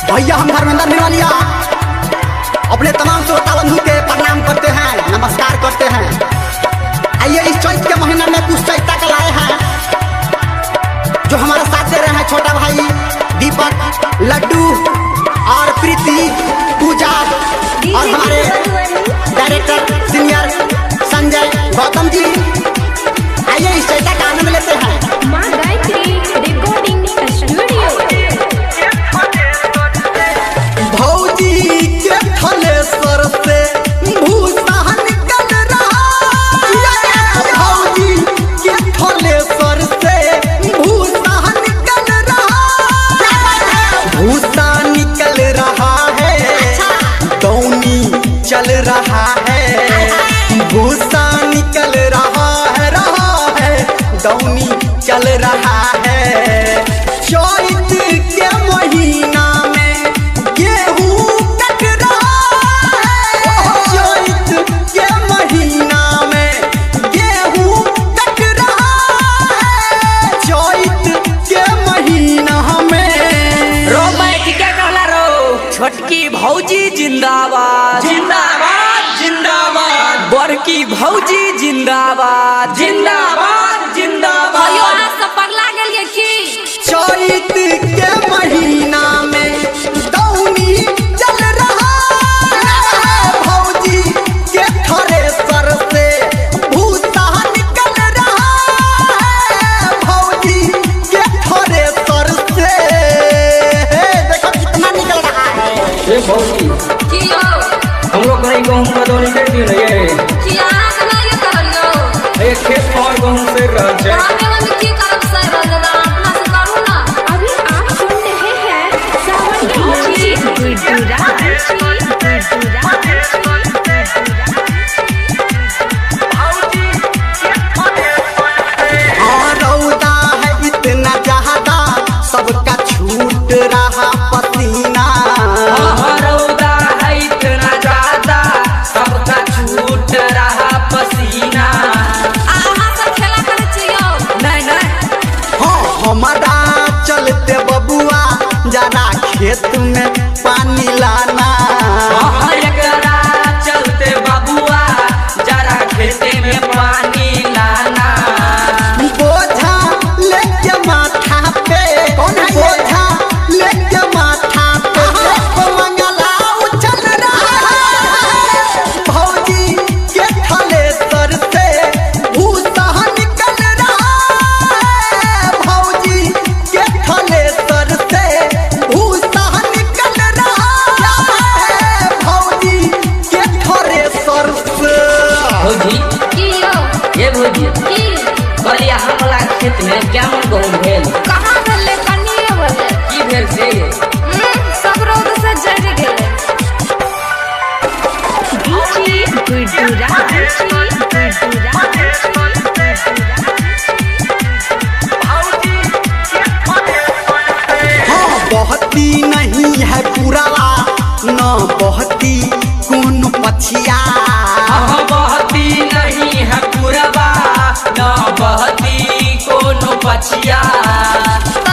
भैया हम धर्मेंद्र निवालिया अपने तमाम श्रोता बंधु के प्रणाम करते हैं, नमस्कार करते हैं। आइए इस चैत के महीना में कुछ चैता का लाए हैं जो हमारा साथ दे रहे हैं छोटा भाई दीपक, लड्डू और प्रीति, पूजा और हमारे डायरेक्टर सीनियर संजय गौतम जी। आइए इस चैता का आनंद लेते हैं। माँ गायत्री रिकॉर्डिंग स्टूडियो। भौजी के थलेसर से भूसा निकल रहा, भौजी के थलेसर से भूसा निकल रहा, भूसा निकल रहा है, दौनी चल रहा है, भूसा निकल रहा है, रहा है, दौनी चल रहा है। चैत के महीना में गेहूं कट रहा है, चैत के महीना में गेहूं कट रहा है, चैत के महीना में। रो बैठ के कहला रो छोटकी भौजी जिंदाबाद जिंदाबाद जिंदाबाद, बड़की भौजी जिंदाबाद जिंदाबाद जिंदाबाद। अयो अहाँ सब पगला गेलियै की? चैत के महीना में दौनी चल रहा है, भौजी के थ्रेसर से भूसा निकल रहा है, भौजी के थ्रेसर से। देखो कितना निकल रहा है। ए भौजी, की यौ? हम लोग कहीं गहूम का दौनी कर दियो ने ये। की अहाँ के नहि करल यौ? ए खेत पर गहूम सड़ रहल छै। हम एगो की करब सर दादा, अपना से करू ना। अभी आप सुन रहे हैं सावन की गुड्डू राज। हाँ, रौदा है इतना ज्यादा, सबका छूट रहा पसीना। हाँ, रौदा है इतना ज्यादा, सबका छूट रहा पसीना। अहाँ सब खेला करै छी यौ? नहीं नहीं। हाँ, हमारा चलते बबुआ जरा खेत में पानी लाना। हाँ, एकरा चलते बबुआ जरा खेते में पानी लाना। बोझा लेके माथा पे, बोझा लेके माथा पे देखो मंगला उछल रहा है, भौजी के थलेसर से भूसा निकल रहा है, भौजी के थलेसर से भूसा निकल रहा है, भौजी के थ्रेसर से। भौजी की यौ? ये भौजी, की? कहलियै हमरा खेत में केहन गहूम भेल? कहाँ भेलै? कनिए भेलै। की भेल से? सब रौद से जरि गेलै। डीजे गुड्डू राज। हाँ, बहती नहीं है पुरावा न बहती कोन पछिया। हाँ, बहती नहीं है पुरवा न बहती कोनो पछिया। तऽ